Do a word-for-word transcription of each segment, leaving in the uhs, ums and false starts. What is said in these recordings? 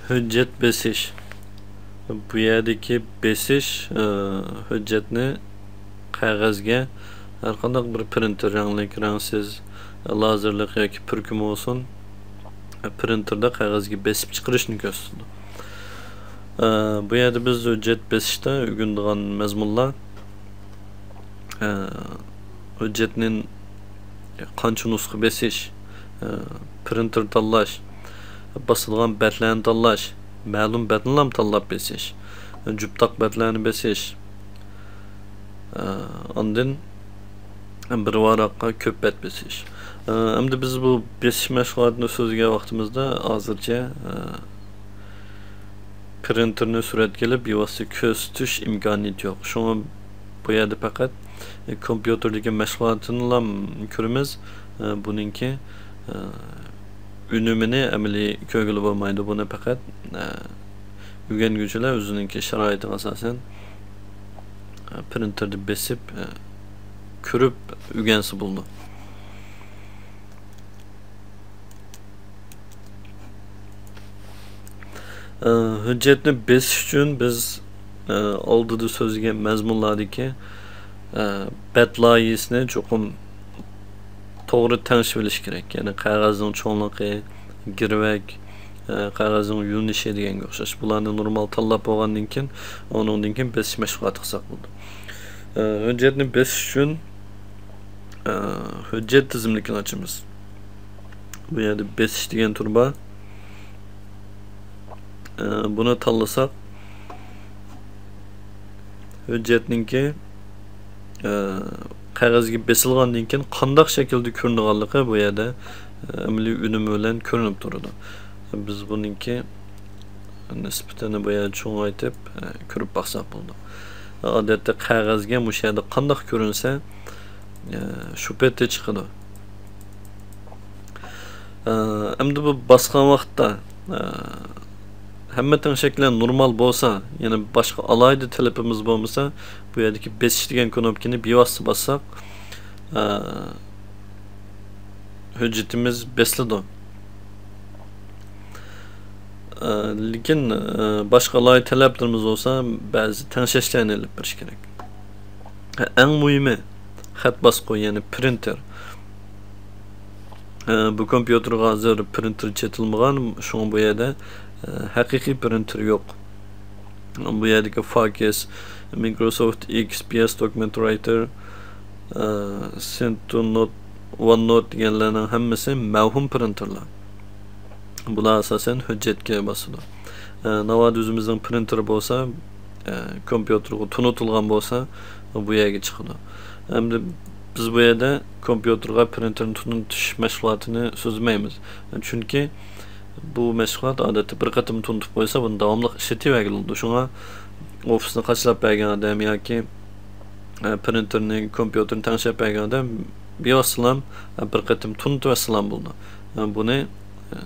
ھۆججەت بېسىش. بۇ يەردىكى بېسىش، ئە، ھۆججەتنى قەغەزگە ھەرقانداق بىر پرىنتېر، رەڭلىك، رەڭسىز، لازېرلىق ياكى پۈركۈم بولسۇن، پرىنتېردا قەغەزگە بېسىپ چىقىرىشنى كۆرسىتىدۇ. ئە، بۇ يەردە بىز ھۆججەت بېسىشتا ئۆگىنىدىغان مەزمۇنلار، ئە، ھۆججەتنى قانچە نۇسخا بېسىش، ئە، پرىنتېر تاللاش، باسىدىغان بەتلەرنى تاللاش، مەلۇم بەتنىلا تاللاپ بېسىش، جۈپ تاق بەتلەرنى بېسىش، ئە، ئاندىن بىر ۋاراققا كۆپ بەت بېسىش. ئە، ئەمدى بىز بۇ بېسىش مەشغۇلاتىنى سۆزلىگەن ۋاقتىمىزدا ھازىرچە، ئە، پرىنتېرنى سۈرەتكە ئېلىپ بىۋاسىتە كۆرسىتىش ئىمكانىيىتى يوق. شۇڭا بۇ يەردە پەقەت، ئە، كومپيۇتېردىكى مەشغۇلاتنىلا كۆرىمىز. ئە، بۇنىڭكى، ئە، ئۈنۈمىنى ئەمەلىي كۆرگىلى بولمايدۇ. بۇنى پەقەت، ئە، ئۆگەنگۈچىلەر ئۆزىنىڭكى شارائىتىغا ئاساسەن، ئە، پرىنتېردا بېسىپ، ئە، كۆرۈپ ئۆگەنسە بولىدۇ. ئە، ھۆججەتنى بېسىش ئۈچۈن بىز، ئە، ئالدىدا سۆزلىگەن مەزمۇنلاردىكى، ئە، بەت لايىھىسىنى چوقۇم توغرا تەڭشىۋېلىش كېرەك. يەنى قەغەزنىڭ چوڭلۇقى، گىرۋەك، ئە، قەغەزنىڭ يۆنىلىشى دېگەنگە ئوخشاش. بۇلارنى نورمال تاللاپ بولغاندىن كېيىن، ئۇنىڭدىن كېيىن بېسىش مەشغۇلاتى قىلساق بولىدۇ. ئە، ھۆججەتنى بېسىش ئۈچۈن، ئە، ھۆججەت تىزىملىكىنى ئاچىمىز. بۇ يەردە بېسىش دېگەن تۈر بار. ئە، بۇنى تاللىساق، ھۆججەتنىڭكى، ئە، قەغەزگە بېسىلغاندىن كېيىن قانداق شەكىلدە كۆرۈنىدىغانلىقى بۇ يەردە، ئە، ئەمەلىي ئۈنۈمى بىلەن كۆرۈنۈپ تۇرىدۇ. بىز بۇنىڭكى نىسبىتىنى بۇ يەردە چوڭايتىپ، ئە، كۆرۈپ باقساق بولىدۇ. ئادەتتە قەغەزگە مۇشۇ يەردە قانداق كۆرۈنسە، ئە، شۇ پېتى چىقىدۇ. ئە، ئەمدى بۇ باسقان ۋاقىتتا، ئە، ھەممە تەڭشەكلەر نورمال بولسا، يەنى باشقا ئالاھىدە تەلىپىمىز بولمىسا، بۇ يەردىكى بېسىش دېگەن كۇنۇپكىنى بىۋاسىتە باسساق، ئە، ھۆججىتىمىز بېسىلىدۇ. ئە، لېكىن، ئە، باشقا ئالاھىدە تەلەپلىرىمىز بولسا، بەزى تەڭشەشلەرنى ئېلىپ بېرىش كېرەك. ئەڭ مۇھىمى، خەت باسقۇ، يەنى پرىنتېر. ئە، بۇ كومپيۇتېرغا ھازىر پرىنتېر چېتىلمىغان، شۇڭا بۇ يەردە، ئە، ھەقىقىي پرىنتېر يوق. بۇ يەردىكى فاكس، مىكروسوفت ئېكس پى ئېس دوكۇمېنت رايتېر، ئە، سېنتونوت، ۋاننوت دېگەنلەرنىڭ ھەممىسى مەۋھۇم پرىنتېرلار. بۇلار ئاساسەن ھۆججەتكە باسىدۇ. ئە، ناۋادا ئۆزىمىزنىڭ پرىنتېرى بولسا، ئە، كومپيۇتېرغا تونۇتۇلغان بولسا، بۇ يەرگە چىقىدۇ. ئەمدى بىز بۇ يەردە كومپيۇتېرغا پرىنتېرنى تونۇتۇش مەشغۇلاتىنى سۆزلىمەيمىز. چۈنكى بۇ مەشغۇلات ئادەتتە بىر قېتىم تونۇتۇپ قويسا، بۇنى داۋاملىق ئىشلىتىۋەرگىلى بولىدۇ. شۇڭا ئوفىسنى قاچىلاپ بەرگەن ئادەم ياكى، ئە، پرىنتېرنى، كومپيۇتېرنى تەڭشەپ بەرگەن ئادەم بىۋاسىتىلا، ئە، بىر قېتىم تونۇتۇۋەتسىلا بولىدۇ. ئە، بۇنى، ئە،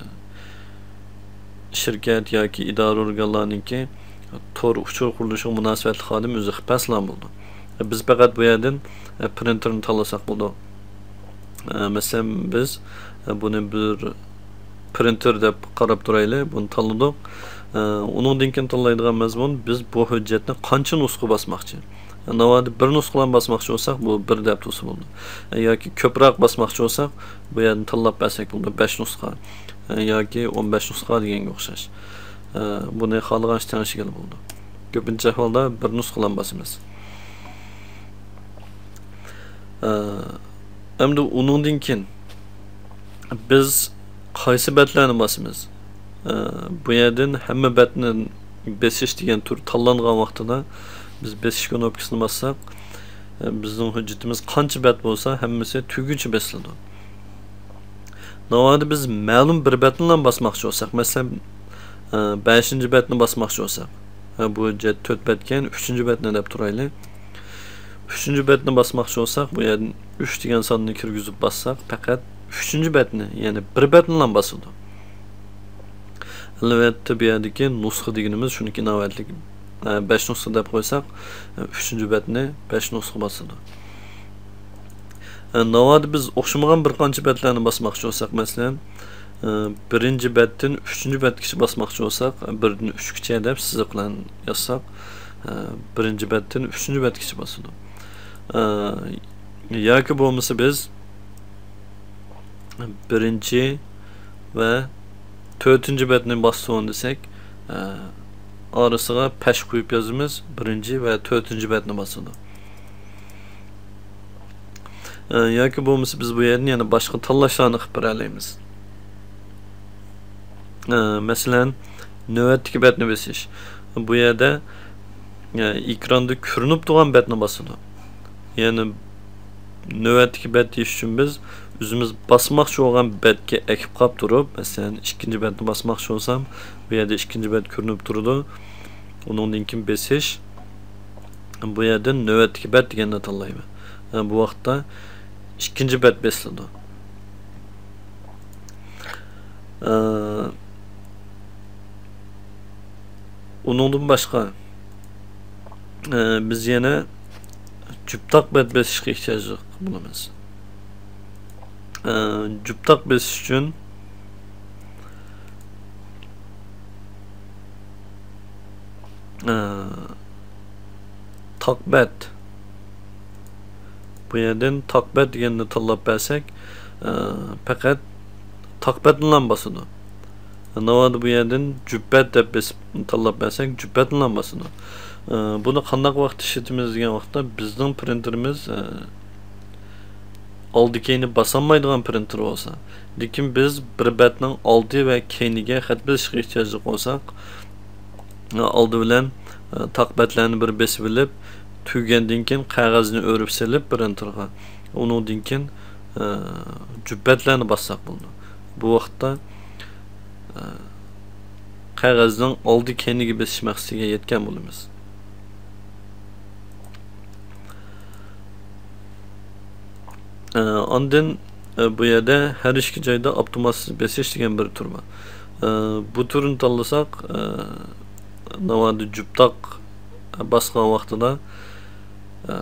شىركەت ياكى ئىدارە ئورگانلارنىڭكى تور ئۇچۇر قۇرۇلۇشىغا مۇناسىۋەتلىك خادىم ئۆزى قىلىپ بەرسىلا بولىدۇ. ئە، بىز پەقەت بۇ يەردىن، ئە، پرىنتېرنى تاللىساق بولىدۇ. ئە، مەسىلەن، بىز، ئە، بۇنى بىر پرىنتېر دەپ قاراپ تۇرايلى، بۇنى تاللىدۇق. ئە، ئۇنىڭدىن كېيىن تاللايدىغان مەزمۇن، بىز بۇ ھۆججەتنى قانچە نۇسخا باسماقچى؟ ئە، ناۋادا بىر نۇسخىلا باسماقچى بولساق، بۇ بىر دەپ تۇرسا بولىدۇ. ئە، ياكى كۆپرەك باسماقچى بولساق، بۇ يەردىن تاللاپ بەرسەك بولىدۇ، بەش نۇسخا، ئە، ياكى ئون بەش نۇسخا دېگەنگە ئوخشاش. ئە، بۇنى خالىغانچە تەڭشىگىلى بولىدۇ. كۆپىنچە ئەھۋالدا بىر نۇسخىلا باسىمىز. ئە، ئەمدى ئۇنىڭدىن كېيىن بىز قايسى بەتلەرنى باسىمىز؟ ئە، بۇ يەردىن ھەممە بەتنى بېسىش دېگەن تۈر تاللانغان ۋاقتىدا بىز بېسىش كۇنۇپكىسىنى باسساق، ئە، بىزنىڭ ھۆججىتىمىز قانچە بەت بولسا، ھەممىسى تۈگىگۈچە بېسىلىدۇ. ناۋادا بىز مەلۇم بىر بەتنىلا باسماقچى بولساق، مەسىلەن، ئە، بەشىنچى بەتنى باسماقچى بولساق، ئە، بۇ ھۆججەت تۆت بەتكەن، ئۈچىنچى بەتنى دەپ تۇرايلى. ئۈچىنچى بەتنى باسماقچى بولساق، بۇ يەردىن ئۈچ دېگەن ساننى كىرگۈزۈپ باسساق، پەقەت ئۈچىنچى بەتنى، يەنى بىر بەتنىلا باسىدۇ. ئەلۋەتتە، بۇ يەردىكى نۇسخا دېگىنىمىز شۇنىڭكى ئىناۋەتلىك، ئە، بەش نۇسخا دەپ قويساق، ئە، ئۈچىنچى بەتنى بەش نۇسخا باسىدۇ. ئە، ناۋادا بىز ئوخشىمىغان بىر قانچە بەتلەرنى باسماقچى بولساق، مەسىلەن، ئە، بىرىنچى بەتتىن ئۈچىنچى بەتكىچە باسماقچى بولساق، بىردىن ئۈچكىچە دەپ سىزىق بىلەن يازساق، ئە، بىرىنچى بەتتىن ئۈچىنچى بەتكىچە باسىدۇ. ئە، ياكى بولمىسا بىز بىرىنچى ۋە تۆتىنچى بەتنى باسسۇن دېسەك، ئە، ئارىسىغا پەش قويۇپ يازىمىز، بىرىنچى ۋە تۆتىنچى بەتنى باسىدۇ. ئە، ياكى بولمىسا بىز بۇ يەردىن يەنە باشقا تاللاشلارنى قىلىپ بېرەلەيمىز. ئە، مەسىلەن، نۆۋەتتىكى بەتنى بېسىش. بۇ يەردە، ئە، ئېكراندا كۆرۈنۈپ تۇرغان بەتنى باسىدۇ. يەنى نۆۋەتتىكى بەت دېيىش ئۈچۈن بىز ئۆزىمىز باسماقچى بولغان بەتكە ئەكىپ قاپ تۇرۇپ، مەسىلەن، ئىككىنچى بەتنى باسماقچى بولسام، بۇ يەردە ئىككىنچى بەت كۆرۈنۈپ تۇرىدۇ. ئۇنىڭدىن كېيىن بېسىش. بۇ يەردىن نۆۋەتتىكى بەت دېگەننى تاللايمەن. ھە، بۇ ۋاقىتتا ئىككىنچى بەت بېسىلىدۇ. ئە، ئۇنىڭدىن باشقا، ئە، بىز يەنە جۈپتاق بەت بېسىشقا ئېھتىياجلىق بولىمىز. ئە، جۈپتاق بېسىش ئۈچۈن، ئە، تاق بەت. بۇ يەردىن تاق بەت دېگەننى تاللاپ بەرسەك، ئە، پەقەت تاق بەتنىلا باسىدۇ. ناۋادا بۇ يەردىن جۈپ بەت دەپ بېسىپ تاللاپ بەرسەك، جۈپ بەتنىلا باسىدۇ. ئە، بۇنى قانداق ۋاقىتتا ئىشلىتىمىز دېگەن ۋاقىتتا، بىزنىڭ پرىنتېرىمىز، ئە، ئالدى كەينى باسالمايدىغان پرىنتېر بولسا، لېكىن بىز بىر بەتنىڭ ئالدى ۋە كەينىگە خەت بېسىشقا ئېھتىياجلىق بولساق، ئالدى بىلەن، ئە، تاق بەتلەرنى بىر بېسىۋېلىپ، تۈگىگەندىن كېيىن قەغەزنى ئۆرۈپ سېلىپ پرىنتېرغا، ئۇنىڭدىن كېيىن، ئە، جۈپ بەتلەرنى باسساق بولىدۇ. بۇ ۋاقىتتا، ئە، قەغەزنىڭ ئالدى كەينىگە بېسىش مەقسىتىگە يەتكەن بولىمىز. ئە، ئاندىن، ئە، بۇ يەردە ھەر ئىككى جايدا ئاپتوماتسىز بېسىش دېگەن بىر تۈر بار. ئە، بۇ تۈرنى تاللىساق، ئە، ناۋادا جۈپتاق باسقان ۋاقتىدا، ئە،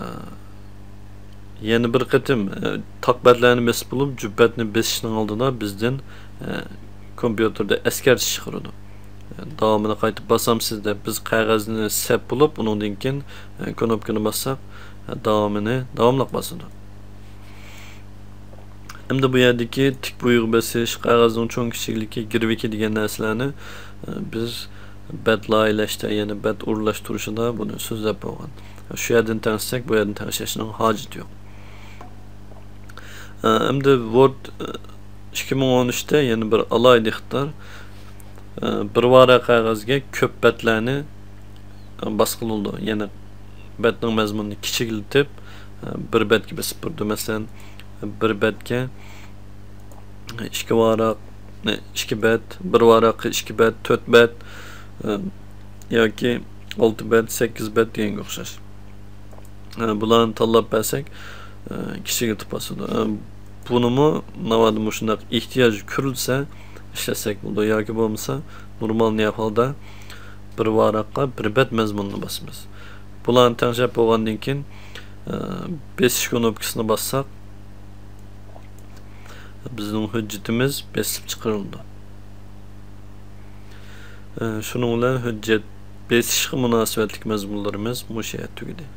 يەنە بىر قېتىم، ئە، تاق بەتلەرنى بېسىپ بولۇپ، جۈپ بەتنى بېسىشنىڭ ئالدىدا بىزدىن، ئە، كومپيۇتېردا ئەسكەرتىش چىقىرىدۇ. ئە، داۋامىنى قايتىپ باسامسىز دەپ بىز قەغەزنى سەپ بولۇپ، ئۇنىڭدىن كېيىن، ئە، كنوپكىنى باسساق، ئە، داۋامىنى داۋاملىق باسىدۇ. ئەمدى بۇ يەردىكى تىك بۇيرۇق بېسىش، قەغەزنىڭ چوڭ كىچىكلىكى، گىرۋىكى دېگەن نەرسىلەرنى، ئە، بىز بەت لايىھەلەشتە، يەنى بەت ئورۇنلاشتۇرۇشىدا بۇنى سۆزلەپ بولغان. شۇ يەردىن تەڭشىسەك، بۇ يەردىن تەڭشەشنىڭ ھاجىتى يوق. ئە، ئەمدى ۋورد، ئە، ئىككى مىڭ ئون ئۈچتە يەنە بىر ئالاھىدە ئىقتىدار. ئە، بىر ۋاراق قەغەزگە كۆپ بەتلەرنى، ئە، باسقىلى بولىدۇ. يەنى بەتنىڭ مەزمۇنىنى كىچىكلىتىپ، ئە، بىر بەتكە بېسىپ بېرىدۇ. مەسىلەن، بىر بەتكە ئىككى ۋاراق، ئىككى بەت، بىر ۋاراققا ئىككى بەت، تۆت بەت، ئە، ياكى ئالتە بەت، سەككىز بەت دېگەنگە ئوخشاش. ئە، بۇلارنى تاللاپ بەرسەك، ئە، كىچىكلىتىپ باسىدۇ. ئە، بۇنىمۇ ناۋادا مۇشۇنداق ئېھتىياج كۆرۈلسە ئىشلەتسەك بولىدۇ. ياكى بولمىسا نورمال ئەھۋالدا بىر ۋاراققا بىر بەت مەزمۇننى باسىمىز. بۇلارنى تەڭشەپ بولغاندىن كېيىن، ئە، بېسىش كۇنۇپكىسىنى باسساق، بىزنىڭ ھۆججىتىمىز بېسىپ چىقىرىلىدۇ. ئە، شۇنىڭ بىلەن ھۆججەت بېسىشقا مۇناسىۋەتلىك مەزمۇنلىرىمىز مۇشۇ يەردە تۈگىدى.